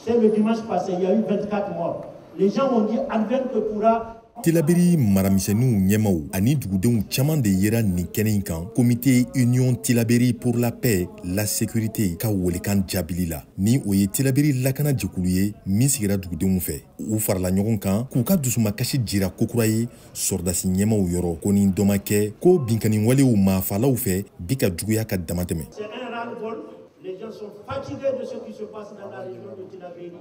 C'est le dimanche passé, il y a eu 24 morts. Les gens ont dit advienne que pourra. Tilaberi maramisɛnninw ɲɛmaw ani dugudenw caman de yera nin kɛnɛ in kan, Comité Union Tilaberi pour la paix, la sécurité ka welekan jaabili la, ni o ye Tilaberi lakana jɛkulu ye min sigira dugudenw fɛ. U farala ɲɔgɔn kan k'u ka dusumakasi jira kokura ye sɔrɔdasi ɲɛmaw yɔrɔ, ko ni dɔ ma kɛ, ko binkanni walew maafalaw fɛ bi ka juguya ka dama tɛmɛ. C'est un ras-le-bol. Les gens sont fatigués de ce qui se passe dans la région de Tillabéri.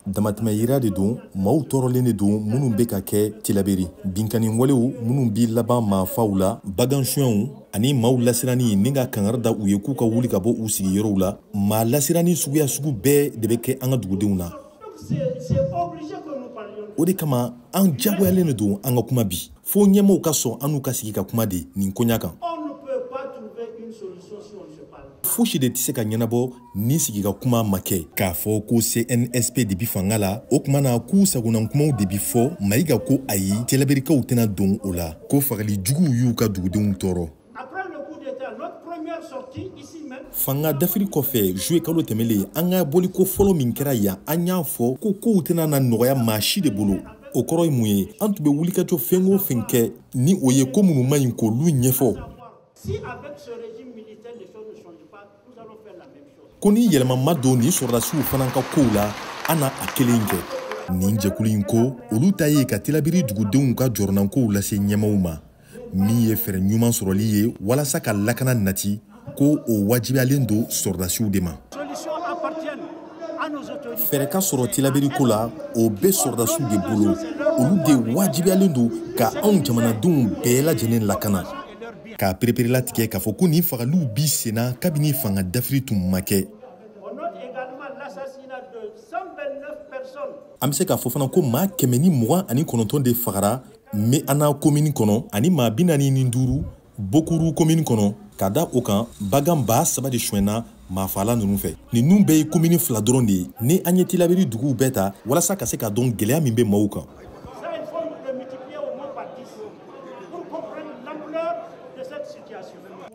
Damatɛmɛ yira de don, maaw tɔɔrɔlen de don minnu bɛ ka kɛ Tilaberi, binkanni walew minnu bi laban maafaw la, bagan suɲɛw ani maaw lasiranni ni ka kangari da u ye k'u ka wuli ka bɔ u sigiyɔrɔw la. Maa lasiranni suguya sugu bɛɛ de bɛ kɛ an ka dugudenw na. O de kama an jagoyalen de don an ka kuma bi, fo ɲɛmaaw ka sɔn an n'u ka sigi ka kuma de nin koɲa kan. Fosi de tɛ se ka ɲɛnabɔ ni sigi ka kuma ma kɛ. K'a fɔ ko CNSP de bi fanga la, o tuma na k'u sagonankumaw de bi fɔ. Mayiga ko ayi, Tilaberikaw tɛna don o la, ko fagali juguw y'u ka dugudenw tɔɔrɔ. Fanga dafiri kɔfɛ, juillet kalo tɛmɛlen, an ka bɔliko fɔlɔ min kɛra yan, an y'a fɔ ko kow tɛna na nɔgɔya maa si de bolo. O kɔrɔ ye mun ye? An tun bɛ wulikajɔ fɛn o fɛn kɛ, ni o ye ko minnu man ɲi, k'olu ɲɛfɔ. Ko ni yɛlɛma ma don nin sɔrɔdasiw fana ka kow la, an na a kelen kɛ. Nin jɛkulu in ko olu ta ye ka Tilaberi dugudenw ka jɔrɔnankow lase ɲɛmaaw ma, min ye fɛɛrɛ ɲuman sɔrɔli ye walasa ka lakana nati, ko o wajibiyalen don sɔrɔdasiw de ma. Fɛɛrɛ ka sɔrɔ Tilaberi ko la, o bɛ sɔrɔdasiw de bolo, olu de wajibiyalen don ka anw jamanadenw bɛɛ lajɛlen lakana. K'a pereperelatigɛ k'a fɔ ko nin fagaliw bi senna kabini fanga dafiri tun ma kɛ. An bɛ se k'a fɔ fana ko maa 129 de fagara Meana komini kɔnɔ ani maa 45 Bokuru komini kɔnɔ. Ka da o kan, bagan 3000 de sonyɛna maafala ninnu fɛ. Ninnu bɛɛ ye komini 2 dɔrɔn de ye ni an ye Tilaberi duguw bɛɛ ta walasa ka se ka dɔn gɛlɛya min bɛ maaw kan.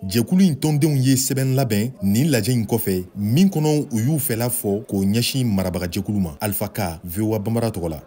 Jɛkulu in tɔndenw ye sɛbɛn labɛn nin lajɛ in kɔfɛ min kɔnɔ, u y'u fɛla fɔ k'o ɲɛsin marabagajɛkulu ma. Alpha Ka, VOA Bambara tɔgɔ la.